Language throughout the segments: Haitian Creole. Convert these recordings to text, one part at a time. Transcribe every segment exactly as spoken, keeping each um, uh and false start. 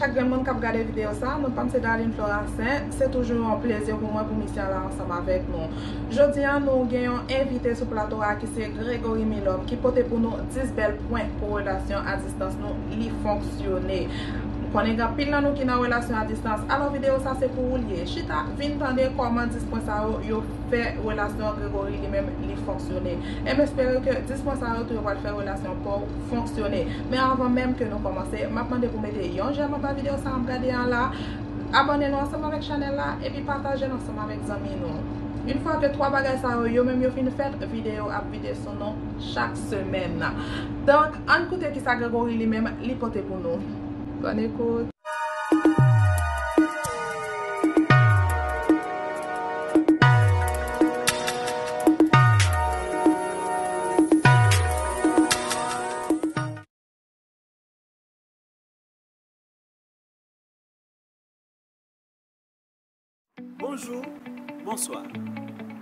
Chak grenn moun k ap gade videyo sa, non pa m se Darline Florasen. Se toujou yon plezi pou mwen pou misyon la ansanm avèk nou. Jodi a, nou gen yon envite sou plato a ki se Gregory Milhomme, ki pote pou nou dis bèl pwen pou relasyon a distans nou, li fonksyone. M konnen gen anpil nan nou ki nan relasyon a distans, alò videyo sa se pou ou l ye. Chita, vin tande kòman dis pwen sa yo, yo fè relasyon Gregory li menm li fonksyone. E m espere ke dis pwen sa yo tou yo pral fè relasyon pa w fonksyone. Men avan menm ke nou kòmanse, m ap mande pou mete yon jèm anba videyo sa n ap gade an la, abòne nou ansanm avèk chanèl la, epi pataje l ansanm avèk zanmi nou. Yon fwa ke twa bagay sa yo, yo menm yo fin fèt, videyo ap vide sou nou chak semèn. Donk, ann koute kisa Gregory li menm li pote pou nou. Bòn ekout. Bonjou, bonswa.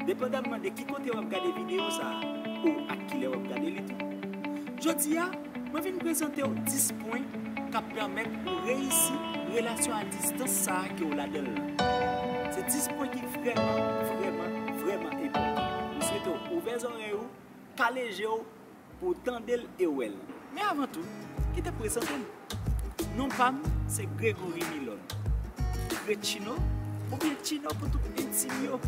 Depandamman de ki kote w ap gade videyo sa a, ou ak kilè w ap gade li tou. Jodi a, mwen vin prezante w dis pwen k ap pèmèt ou reyisi relasyon a distans sa a ke w ladan l lan. Se dis pwen ki vrèman, vrèman, vrèman enpòtan. M swete w ouvè zòrèy ou, kale je w, pou w tande l e wè l. Men avan tou, kite m prezante m. Non pa m se Gregory Milhomme. Gretchino, oubyen Chino pou tout entim yo.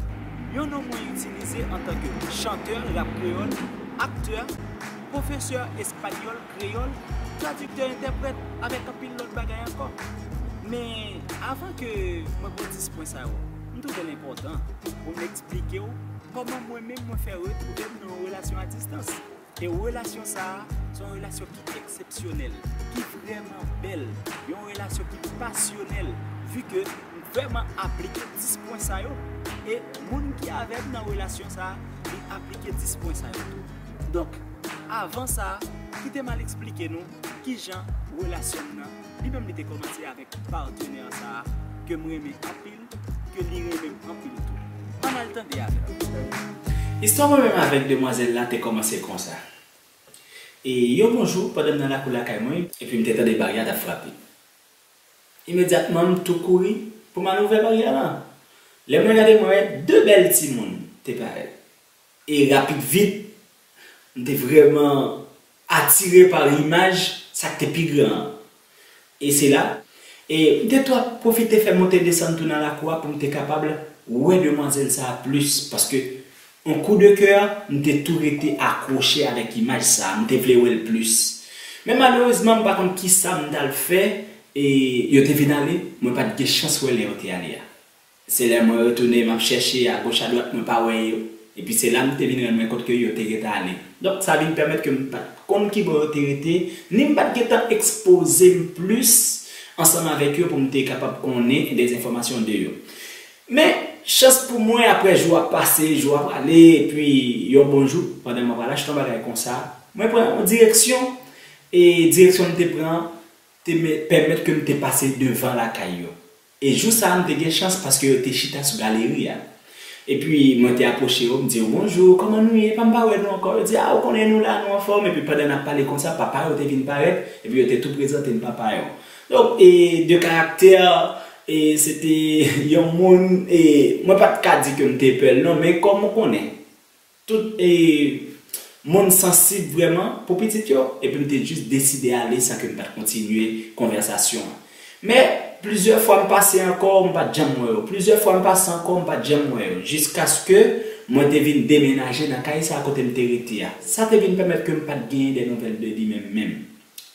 Yon non mwen itilize antanke chantè rap kreyòl, aktè, pwofesè espanyòl, kreyòl, tradiktè, entèprèt, avèk anpil lòt bagay ankò. Men, avan ke mwen pran dis pwen sa yo, m twouve l enpòtan pou m eksplike w kòman mwen menm mwen fè retwouve m nan yon relasyon a distans. E relasyon sa a, se yon relasyon ki eksepsyonèl, ki vrèman bèl, yon relasyon ki pasyonèl, vi ke m vrèman aplike dis pwen sa yo, e moun ki avè m nan relasyon sa a, li aplike dis pwen sa yo tou. Donk, avan sa, kite m al eksplike nou kijan relasyon m nan, li menm li te kòmanse avèk patenè sa a, ke m renmen anpil, ke li renmen m anpil tou. Ann al tande avè m. Istwa mwen menm avèk demwazèl la te kòmanse konsa. E yon bon jou, pandan m nan lakou lakay mwen, epi m te tande barye a t ap frape. Imedyatman, m tou kouri pou m al ouvè barye a lan. Lè mwen gade, mwen wè de bèl timoun te parèt. E rapid vit, m te vrèman atire pa imaj sa k te pi gran an. E se la, e m te tou ap pwofite fè monte desann tou nan lakou a pou m te kapab wè demwazèl sa a plis, paske yon kou de kè, m te tou rete akwoche avèk imaj sa a, m te vle wè l plis. Men malerezman, m pa konn kisa m t al fè, e yo te vin ale, mwen pa t gen chans wè lè yo te ale a. Se lè mwen retounen, m ap chèche agoch adwat, mwen pa wè yo. Epi se la m te vin rann mwen kont ke yo te gentan ale. Donk, sa vin pèmèt ke m pa t konn ki bò yo te rete, ni m pa t gentan ekspoze m plis ansanm avèk yo pou m te kapab konnen de enfòmasyon de yo. Men, chans pou mwen, apre jou ap pase, jou ap ale, epi yon bon jou, pandan m ap al achte yon bagay konsa, mwen pran yon direksyon, e direksyon m te pran an te me-, pèmèt ke m te pase devan lakay yo. E jou sa a, m te gen chans paske yo te chita sou galeri a. Epi, mwen te apwoche yo, m di yo, "Bonjou, kòman nou ye? Epa m pa wè nou ankò." Yo di, "A, ou konnen nou la, nou anfòm." Epi, pandan n ap pale konsa, papa yo te vin parèt, epi yo te tou prezante m papa yo. Donk, e, de karaktè, e, se te yon moun, e, mwen pa t ka di ke m te pè l, non, men kòm ou konnen, tout, e, moun sansib vrèman pou pitit yo, epi m te jis deside ale san ke m pa t kontinye konvèsasyon an. Men, plizyè fwa m pase ankò, m pa t janm wè yo. Plizyè fwa m pase ankò, m pa t janm wè yo. Jiskaske mwen te vin demenaje nan kay sa a kote m te rete a. Sa te vin pèmèt ke m pa t genyen de nouvèl de li menm menm.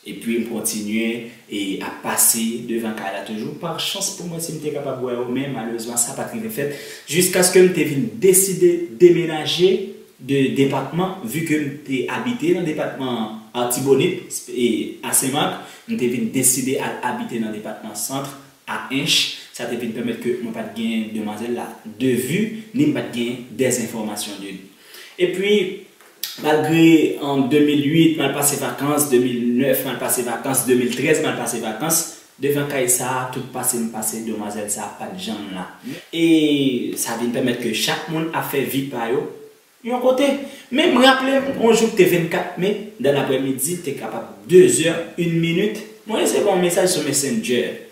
Epi m kontinye e ap pase devan kay la toujou. Pa chans pou mwen si m te kapab wè yo, men malerezman sa pa t rive fèt. Jiskaske m te vin deside demenaje de depatman, vi ke m te abite nan depatman Artibonit e a Senmak, m te vin deside al abite nan depatman Sant, a Ench. Sa te vin pèmèt ke mwen pa t gen demwazèl la de vi, ni m pa t gen dèzenfòmasyon de li. Epi, malgre an de mil uit, m al pase vakans, de mil nèf, m al pase vakans, de mil trèz, m al pase vakans, devan kay sa a, tout pase m pase, demwazèl sa a pa t janm la. E sa vin pèmèt ke chak moun ap fè vi pa yo yon kote. Men m raple m, yon jou k te vennkat me, dan laprèmidi, te kapab dezè, yon minit, mwen resevwa yon mesaj sou Messenger.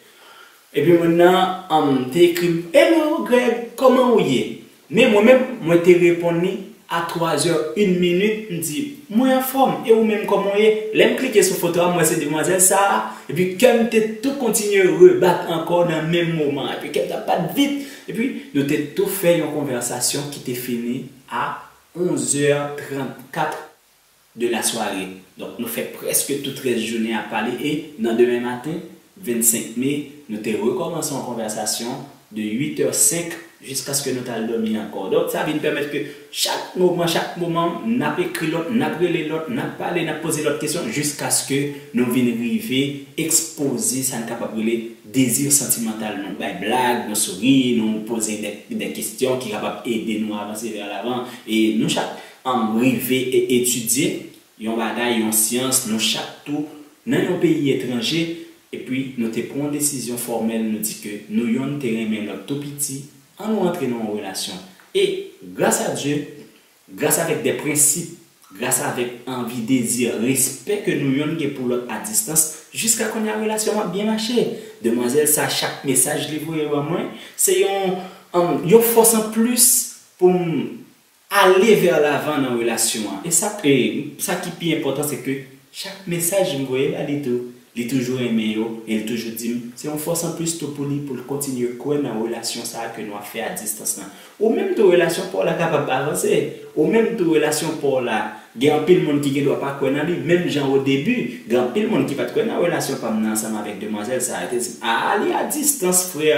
Epi moun nan um, te ekri m, "Hello Greg, kòman ou ye?" Men mwen menm, mwen te reponn li a twa zè, yon minit, m di, "Mwen anfòm, e ou menm kòman w ye?" Lè m klike sou foto a, m wè se demwazèl sa a, epi kè m te tou kontinye rebat ankò nan menm moman, epi kè m t ap bat vit, epi nou te tou fè yon konvèsasyon ki te fini a onzè trannkat de la soirée. Donk, nou fè prèske tout rès jounen ap pale e nan demen maten, vennsenk me, nou te rekòmanse yon konvèsasyon de uit è senk jiskaske nou t al dòmi ankò. Donk, sa vin pèmèt ke chak moman, chak moman, n ap ekri lòt, n ap rele lòt, n ap pale, n ap poze lòt kesyon jiskaske nou vin rive ekspoze sa n kapab rele dezi santimantal nou. Bay blag, nou souri, nou poze de, de kesyon ki kapab ede nou avanse vè lavan. E nou chak um, rive e etidye yon bagay, yon syans, nou chak tou nan yon peyi etranje, epi nou te pran yon desizyon fòmèl, nou di ke nou yonn te renmen lòt tou piti, ann nou antre nan yon relasyon. E gras a Dye, gras avèk de prensip, gras avèk anvi, dezi, respè ke nou yonn gen pou lòt a distans, jiska kounye a relasyon an ap byen mache. Demwazèl sa, chak mesaj li voye ban mwen, se yon, um, yon fòs an plis pou m ale vè lavan nan relasyon an. E sa, e sa ki pi enpòtan, se ke chak mesaj m voye ba li tou, li toujou renmen yo, e li toujou di m, se yon fòs anplis tou pou li, pou l kontinye kwè nan relasyon sa a ke nou ap fè a distans lan. Ou menm tou, relasyon pa w la kapab avanse. Ou menm tou, relasyon pa w la, gen anpil moun ki gen dwa pa kwè nan li, menm jan o debi, gen anpil moun ki pa t kwè nan relasyon pa m nan ansanm avèk demwazèl sa a, yo te di m, "A, li a distans, frè."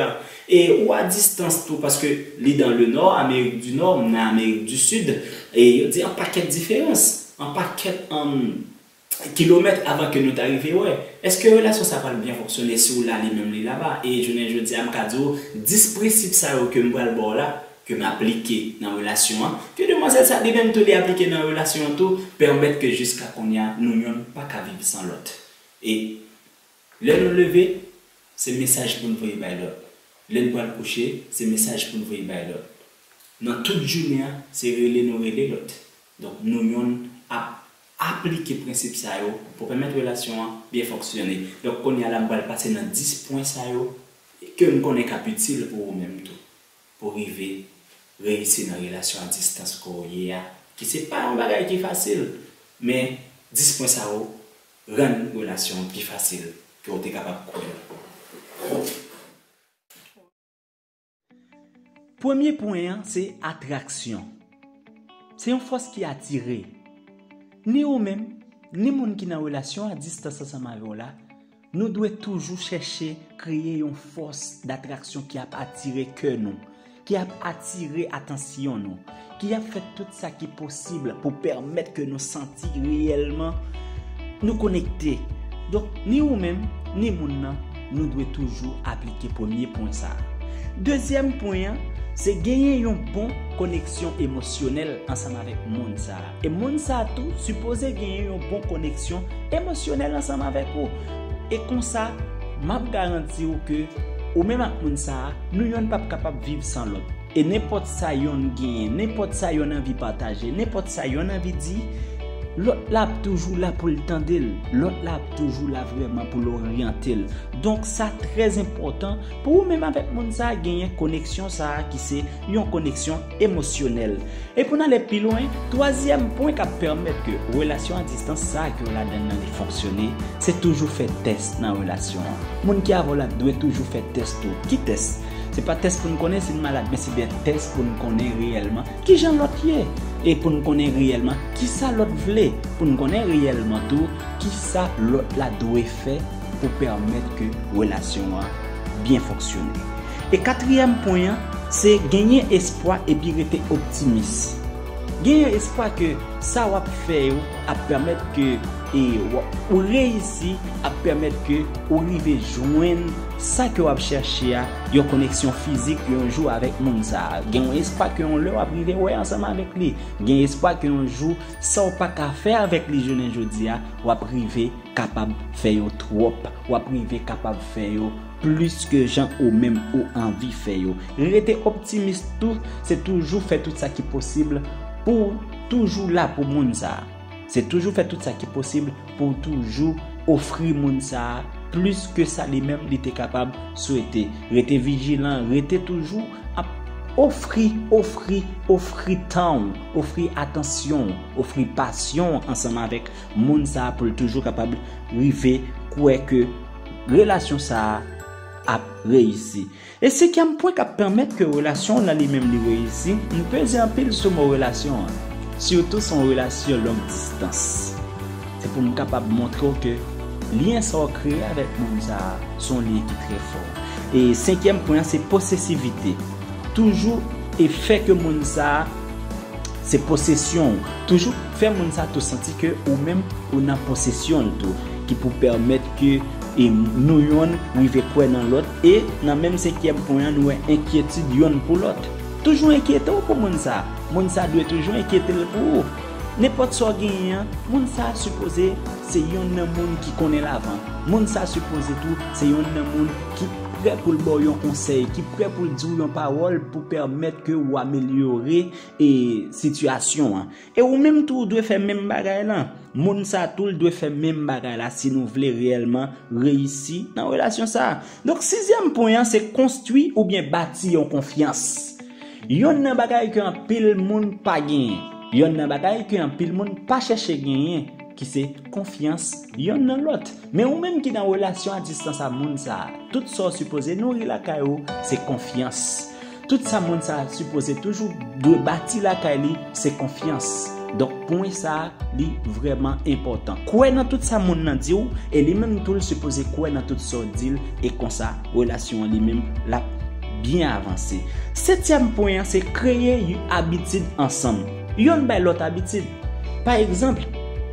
E ou a distans tou, paske li dan le nò, Amerik di Nò, m nan Amerik di Sid, e yo di an pakèt diferans, an pakèt, um, kilomèt avan ke nou ta rive wè. Èske relasyon sa pral byen fonksyone si w la, li menm li laba? E jounen jodi a, m ka di w, dis prensip sa yo ke m pral ba w la, ke m aplike nan relasyon an, ke demwazèl sa, li menm tou, li aplike nan relasyon an tou, pèmèt ke jiska kounye a, nou yonn pa ka viv san lòt. E lè nou leve, se mesaj pou n voye bay lòt. Lè n pral kouche, se mesaj pou n voye bay lòt. Nan tout jounen an, se rele nou rele lòt. Donk, nou yonn ap aplike prensip sa yo pou pèmèt relasyon an byen fonksyone. Donk, kounye a la, m pral pase nan dis pwen sa yo ke m konnen k ap itil pou ou menm tou, pou rive reyisi nan relasyon a distans ke w ye a, ki se pa yon bagay ki fasil, men dis pwen sa yo rann relasyon an pi fasil ke w te kapab kwè l. Premye pwen an se atraksyon. Se yon fòs ki atire. Ni ou menm, ni moun ki nan relasyon a distans ansanm avè w la, nou dwe toujou chèche kreye yon fòs datraksyon ki ap atire kè nou, ki ap atire atansyon nou, ki ap fè tout sa ki posib pou pèmèt ke nou santi reyèlman nou konekte. Donk, ni ou menm, ni moun nan, nou dwe toujou aplike premye pwen sa a. Dezyèm pwen an, se genyen yon bon koneksyon emosyonèl ansanm avèk moun sa a. E moun sa a tou sipoze genyen yon bon koneksyon emosyonèl ansanm avèk ou. E konsa, m ap garanti w ke ou menm ak moun sa a, nou yonn p ap kapab viv san lòt. E nenpòt sa yonn genyen, nenpòt sa yonn anvi pataje, nenpòt sa yonn anvi di, lòt la ap toujou la pou l tande l, lòt la ap toujou la vrèman pou l oryante l. Donk, sa trè enpòtan pou ou menm avèk moun sa a genyen koneksyon sa a ki se yon koneksyon emosyonèl. E pou n ale pi lwen, twazyèm pwen k ap pèmèt ke relasyon a distans sa a ke w ladan l nan li fonksyone, se toujou fè tès nan relasyon an. Moun ki avè w la dwe toujou fè tès tou. Ki tès? Se pa tès pou n konnen si n malad, men se byen tès pou n konnen reyèlman kijan lòt ye. E pou n konnen reyèlman kisa lòt vle. Pou n konnen reyèlman tou kisa lòt la dwe fè pou pèmèt ke relasyon an byen fonksyone. E katriyèm pwen an, se genyen espwa epi rete optimis. Genyen espwa ke sa w ap fè yo ap pèmèt ke e, w- ou reyisi, ap pèmèt ke ou rive jwenn sa ke w ap chèche a, yon koneksyon fizik yon jou avèk moun sa a. Gen yon espwa ke yon lè w ap rive wè ansanm avèk li. Gen espwa ke yon jou, sa w pa ka fè avèk li jounen jodi a, w ap rive kapab fè yo twòp, w ap rive kapab fè yo plis ke jan ou menm ou anvi fè yo. Rete optimis tou, se toujou fè tout sa ki posib pou w toujou la pou moun sa a. Se toujou fè tout sa ki posib pou w toujou ofri moun sa a plis ke sa li menm li te kapab swete. Rete vijilan, rete toujou ap ofri, ofri, ofri tan w, ofri atansyon w, ofri pasyon w ansanm avèk moun sa a pou l toujou kapab rive kwè ke relasyon sa a ap reyisi. E senkyèm pwen k ap pèmèt ke relasyon w nan li menm li reyisi, m peze anpil sou mo relasyon an, sitou se yon relasyon long distans. Se pou m kapab montre w ke lyen sa w kreye avèk moun sa a, se yon lyen ki trè fò. E senkyèm pwen an, se posesivite. Toujou e fè ke moun sa a se posesyon w. Toujou fè moun sa a tou santi ke ou menm ou nan posesyon l tou, ki pou pèmèt ke e nou yonn rive kwè nan lòt. E nan menm senkyèm pwen an, nou wè enkyetid yonn pou lòt. Toujou enkyete w pou moun sa. Moun sa dwe toujou enkyete l pou ou. Nenpòt sa w genyen an, moun sa sipoze se yonn nan moun ki konnen l avan. Moun sa sipoze tou se yonn nan moun ki prè pou l ba w yon konsèy, ki prè pou l di w yon pawòl pou pèmèt ke w amelyore e sitiyasyon an. E ou menm tou, ou dwe fè menm bagay lan. Moun sa tou, l dwe fè menm bagay la si nou vle reyèlman reyisi nan relasyon sa a. Donk, sizyèm pwen an, se konstwi oubyen bati yon konfyans. Yonn nan bagay ke anpil moun pa genyen. Yonn nan bagay ke anpil moun pa chèche genyen, ki se konfyans yonn nan lòt. Men ou menm ki nan relasyon a distans a moun sa a, tout sa w sipoze nouri lakay ou, se konfyans. Tout sa moun sa a sipoze toujou dwe bati lakay li, se konfyans. Donk, pwen sa a, li vrèman enpòtan. Kwè nan tout sa moun nan di w, e li menm tou, l sipoze kwè nan tout sa w di l, e konsa, relasyon an li menm, l ap byen avanse. Setyèm pwen an, se kreye yon abitid ansanm. Yonn bay lòt abitid. Pa egzanp,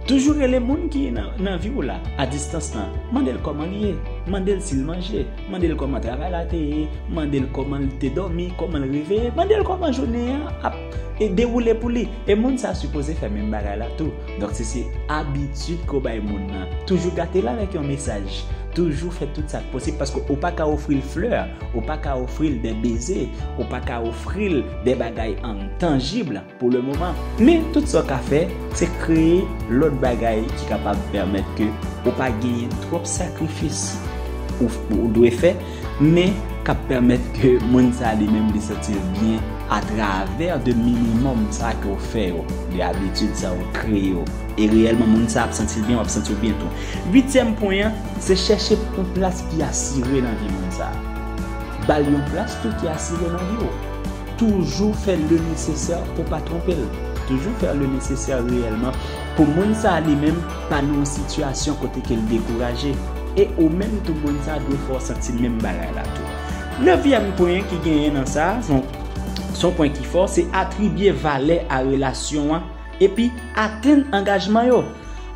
toujou rele moun ki nan, nan vi w la, a distans lan. Mande l kòman l ye, mande l si l manje, mande l kòman travay la te ye, mande l kòman l te dòmi, kòman l reveye, mande l kòman jounen an ap e dewoule pou li. E moun sa sipoze fè menm bagay la tou. Donk, se, se abitid ke w bay moun nan. Toujou gate l avèk yon mesaj. Toujou fè tout sa k posib, paske ou pa ka ofri l flè, ou pa ka ofri l de beze, ou pa ka ofri l de bagay, um, tanjib pou le moman. Men, tout sa w ka fè, se kreye lòt bagay ki kapab pèmèt ke ou pa genyen twòp sakrifis ou, ou dwe fè, men k ap pèmèt ke moun sa li menm li santi l byen atravè de minimòm sa ke w fè yo, de abitid sa ou kreye yo. E reyèlman, moun sa ap santi l byen, w ap santi w byen tou. Uityèm pwen an, se chèche yon plas ki asire nan vi moun sa. Ba l yon plas tou ki asire nan vi w. Toujou fè le nesesè pou pa twonpe l. Toujou fè le nesesè reyèlman pou moun sa a li menm pa nan yon sitiyasyon kote ke l dekouraje. E ou menm tou, moun sa a dwe fè w santi menm bagay la tou. Nevyèm pwen ki genyen nan sa, se yon, se yon pwen ki fò, se atribye valè a relasyon an epi atenn angajman yo.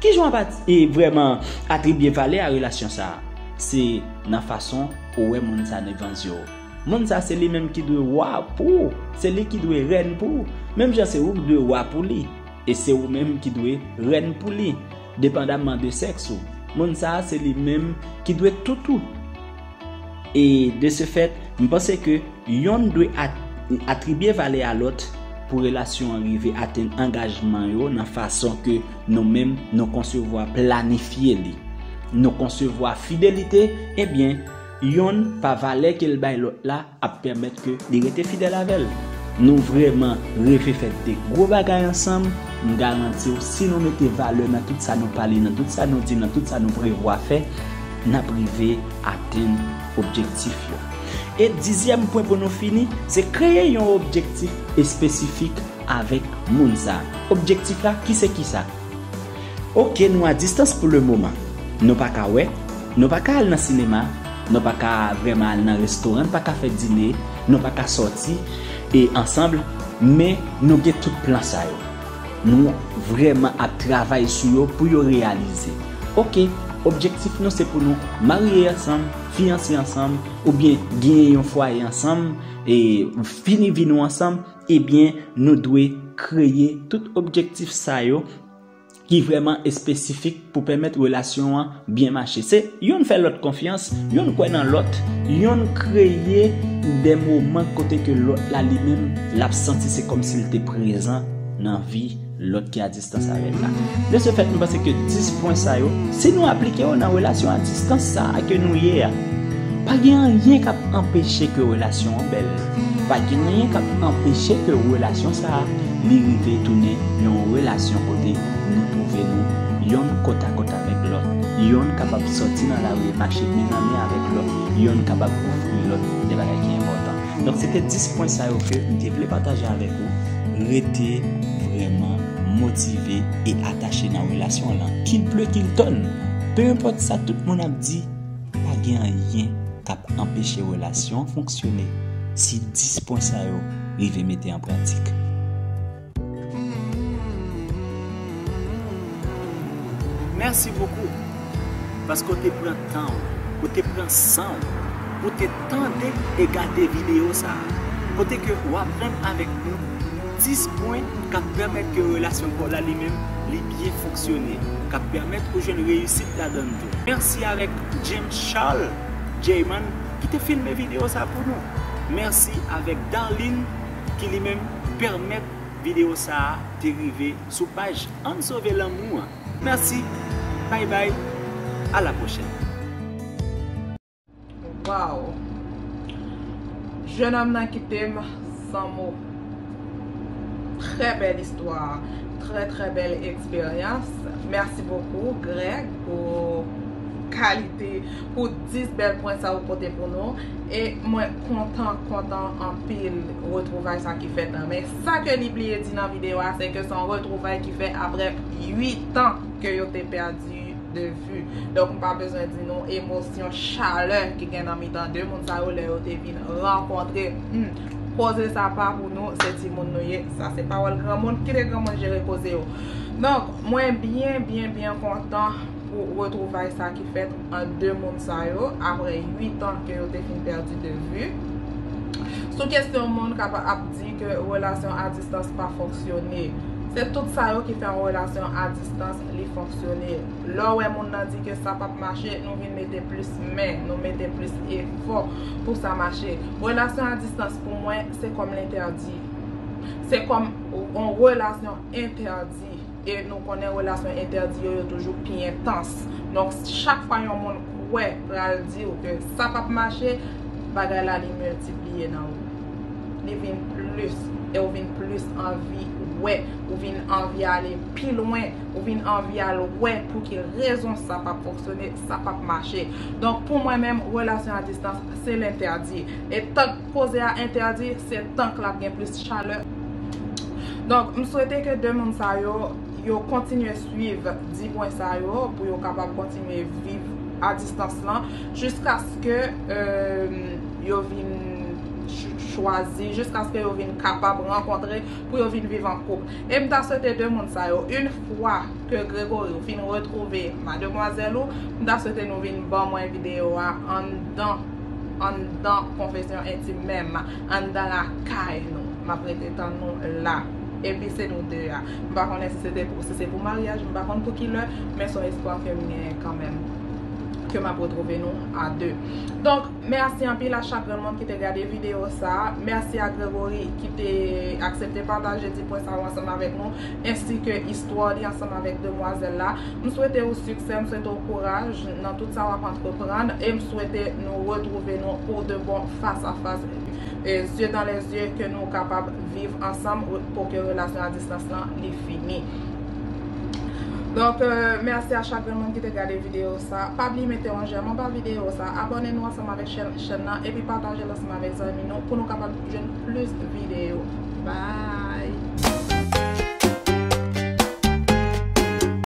Kijan w ap at-, e vrèman atribye valè a relasyon sa a? Se nan fason ou wè moun sa devan zye w. Moun sa se li menm ki dwe wa pou ou, se li ki dwe rèn pou ou. Menm jan se ou ki dwe wa pou li, e se ou menm ki dwe rèn pou li, depandamman de sèks ou. Moun sa se li menm ki dwe tout ou. E de ce fait, m panse ke yonn dwe at-, atribye valè a lòt pou relasyon an rive atenn angajman yo nan fason ke nou menm nou konsevwa, planifye li. Nou konsevwa fidelite, ebyen, yonn pa valè ke l bay lòt la ap pèmèt ke li rete fidèl avè l. Nou vrèman reve fè de gwo bagay ansanm, m garanti w, si nou mete valè nan tout sa nou pale, nan tout sa nou di, nan tout sa nou prevwa fè, n ap rive atenn objektif yo. E dizyèm pwen pou nou fini, se kreye yon objektif espesifik avèk moun sa. Objektif la, ki se ki sa? Oke, nou a distans pou le moman. Nou pa ka wè, nou pa ka al nan sinema, nou pa ka vrèman al nan restoran, nou pa ka fè dine, nou pa ka sòti e ansanm, men nou gen tout plan sa yo. Nou vrèman ap travay sou yo pou yo reyalize. Oke, objektif nou se pou nou marye ansanm, fiyanse ansanm, oubyen genyen yon fwaye ansanm, e fini vi nou ansanm, ebyen, nou dwe kreye tout objektif sa yo ki vrèman espesifik pou pèmèt relasyon an byen mache. Se yonn fè lòt konfyans, yonn kwè nan lòt, yonn kreye de moman kote ke lòt la li menm, l ap santi se kòmsi l te prezan nan vi lòt ki a distans avè l la. De ce fait, m panse ke dis pwen sa yo, si nou aplike yo nan relasyon a distans sa a ke nou ye a, pa gen anyen k ap anpeche ke relasyon an bèl. Pa gen anyen k ap anpeche ke relasyon sa a, li rive tounen yon relasyon kote nou twouve nou yonn kòtakòt avèk lòt. Yonn kapab sòti nan lari e mache men nan men avèk lòt. Yonn kapab ofri lòt de bagay ki enpòtan. Donk, se te dis pwen sa yo ke m te vle pataje avèk ou. Rete vrèman motive e atache nan relasyon an lan. Qu'il pleut, qu'il tonne. Pe enpòt sa tout moun ap di, pa gen anyen k ap anpeche relasyon an fonksyone si dis pwen sa yo rive mete an pratik. Mèsi bokou paske w te pran tan w, ou te pran san w pou te tande e gade videyo sa a, kote ke w aprann avèk nou dis pwen k ap pèmèt ke relasyon pa w la li menm li byen fonksyone, k ap pèmèt ou jwenn reyisit ladan l tou. Mèsi avèk James Charles Jayman ki te filme videyo sa a pou nou. Mèsi avèk Darline ki li menm pèmèt videyo sa a te rive sou paj Ann Sove Lanmou an. Mèsi. Bye bye. À la prochaine. Wow. Jennonm nan kite m san mo. Trè bèl istwa. Trè, trè bèl eksperyans. Mèsi bokou, Greg, pou kalite, pou dis bèl pwen sa ou pote pou nou. E mwen kontan, kontan anpil retwouvay sa ki fèt lan. Men sa ke li bliye di nan videyo a, se ke se yon retwouvay ki fèt apre uit an ke yo te pèdi de vi. Donk, m pa bezwen di nou emosyon, chalè ki gen nan mitan de moun sa yo lè yo te vin rankontre. Hmm. Koze sa pa pou nou, se timoun nou ye. Sa se pawòl granmoun. Kite granmoun jere koze yo. Donk, mwen byen, byen, byen kontan pou retwouvay sa ki fèt ant de moun sa yo, apre uit an ke yo te fin pèdi de vi. Sou kesyon moun k ap, ap di ke relasyon a distans pa fonksyone, se tout sa yo ki fè yon relasyon a distans li fonksyone. Lè w wè moun nan di ke sa p ap mache, nou vin mete plis men, nou mete plis efò pou sa mache. Relasyon a distans pou mwen, se kòm lentèdi. Se kòm yon relasyon entèdi. E nou konnen relasyon entèdi yo, yo toujou pi entans. Donk, chak fwa yon moun kwè pral di w ke sa p ap mache, bagay la li miltipliye nan ou. Li vin plis, e ou vin plis anvi wè, ou vin anvi ale pi lwen, ou vin anvi al wè pou ki rezon sa p ap fonksyone, sa p ap mache. Donk, pou mwen menm, relasyon a distans, se lentèdi. E tank koze a entèdi, se tank l ap gen plis chalè. Donk, m swete ke de moun sa yo, yo kontinye swiv dis pwen sa yo pou yo kapab kontinye viv a distans lan jiskaske, euh, yo vin ch-, chwazi, jiskaske yo vin kapab rankontre pou yo vin viv an koup. E m ta swete de moun sa yo, yon fwa ke Gregory ou fin retwouve mademwazèl ou, m ta swete nou vin ban mwen videyo a anndan, anndan konfesyon entim menm, anndan lakay nou. M ap rete tann nou la. Epi se nou de a. M pa konnen si se te pou, si se pou maryaj, m pa konn pou ki lè, men se yon espwa ke m genyen kanmenm. Ke m ap retwouve nou a de. Donk, mèsi anpil a chak grenn moun ki te gade videyo sa a. Mèsi a Gregory ki te aksepte pataje dis pwen sa yo ansanm avèk nou, ensi ke istwa li ansanm avèk demwazèl la. M swete w siksè, m swete w kouraj nan tout sa w ap antreprann, e m swete nou retwouve nou pou de bon, fas a fas, e zye dan lè zye, ke nou kapab viv ansanm pou ke relasyon a distans lan li fini. Donk, euh, mèsi a chak grenn moun ki te gade videyo sa. Pa bliye mete yon j'aime anba videyo sa, abòne nou ansanm avèk chèn, chèn nan, epi pataje l ansanm avèk zanmi nou pou nou kapab jwenn plis videyo.